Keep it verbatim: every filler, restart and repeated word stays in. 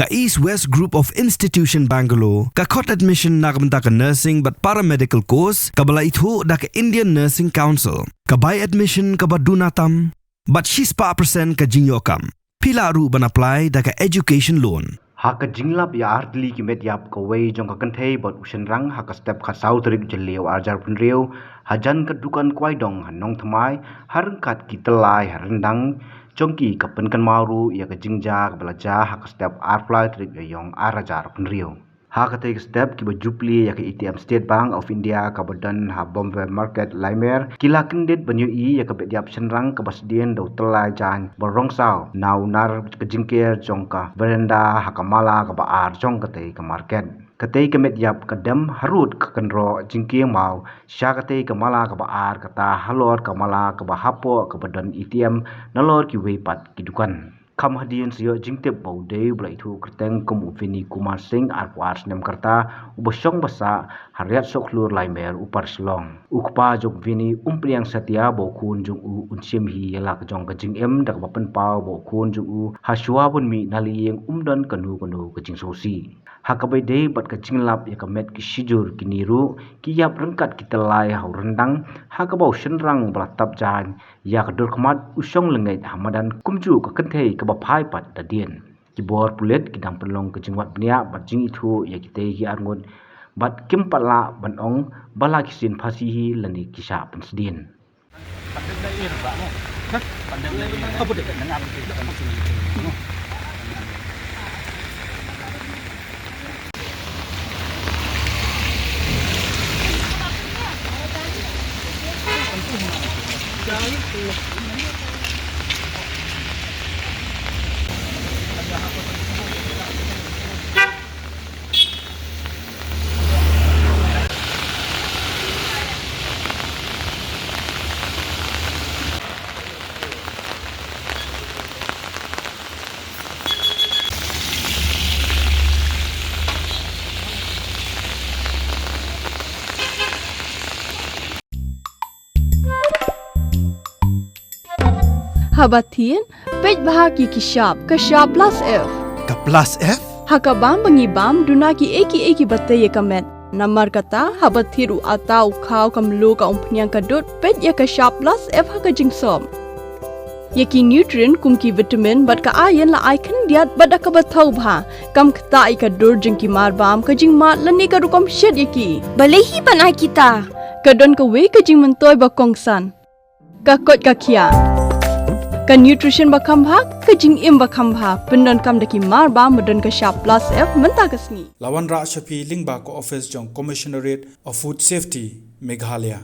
Ka East West Group of Institution Bangalore ka khot admission na ka bynta ka nursing bad paramedical course kaba la ithuh da ka Indian Nursing Council. Ka bai admission kaba duna tam bad shispah percent ka jingïoh kam. Phi lah ruh ban apply da ka education loan. Ha ka jinglap ïa artylli ki met ïap, kawei jong ka kynthei bad u shynrang ha ka step khatsaw tarik u Jylliew arhajar phew hynriew, hajan ka dukan Kwai Dong ha Nongthymmai, ha ryngkat ki tyllai ha ryndang jong ki, ka pynkynmaw ruh ïa ka jingjia kaba la jia ha ka step arphew lai tarik Ïaiong arhajar phew hynriew. Ha katei ka step, kiba ju plie ïa ka A T M State Bank of India kaba don ha Bombay Market Laimer, ki la kyndit ban ïohi ïa ka met ïap shynrang kaba sdien da u tyllai jaiñ ba rong saw na u nar ka jingker jong ka veranda ha ka mala kaba ar jong katei ka market. Katei ka met ïap ka dem harud ka kynroh jingkieng maw sha katei ka mala kaba ar, kata halor ka mala kaba hapoh kaba don A T M, nalor kiwei pat ki dukan. Kham hadien sa ïoh jingtip ba u dei uba la ithuh kyrteng kum u Vinny Kumar Singh, arphew ar snem ka rta, uba shong ba sah ha Riat Sohkhlur Laimer, Upper Shillong. U kpa jong u Vinny um pdiang satia ba u khun jong u un shim hi ïa la ka jong ka jingim, da kaba pynpaw ba u khun jong u ha shuwa ban mih na la ïing um don kano kano ka jingsngewsih. Ha kaba ïadei bad ka jinglap ïa ka met, ki shijur kine ruh ki ïap ryngkat ki tyllai ha u ryndang, ha kaba u shynrang ba la tap jaiñ ïa ka dur khmat u shong lyngngeit ha madan kumjuh ka kynthei kaba phai pat da dien. Ki bor pulit ki dang pynlong ka jingwad bniah bad jingithuh ïa kitei ki arngut, bad kim pat lah ban ong ba la ki sien phasi hi lane ki shah pynsdien. Haba thied, peit bha ïa ki shap, ka shap plus F. Ka plus F? Ha ka bam ba ngi bam, duna kiei kiei kiba tei ïa ka met. Namar kata, haba thied u atta, u khaw, ka mluh, ka umphniang, ka dud, peit ïa ka shap plus F ha ka jingsop. Ïa ki nutrient kum ki vitamin bad ka iron la ai khyndiat bad da kaba thaw bha. Kam ktah ïa ka dur jong ki marbam, ka jingmad lane ka rukom shet ïa ki. Balei hi ban ai kita? Ka don kawei ka jingmyntoi ba kongsan. Ka koit ka khiah. Ka nutrition ba kham bha, ka jingim ba kham bha. Pyndonkam da ki marbam ba don ka shap plus F mynta ka sngi. La wanrah sha phi lyngba ka office jong Commissionerate of Food Safety, Meghalaya.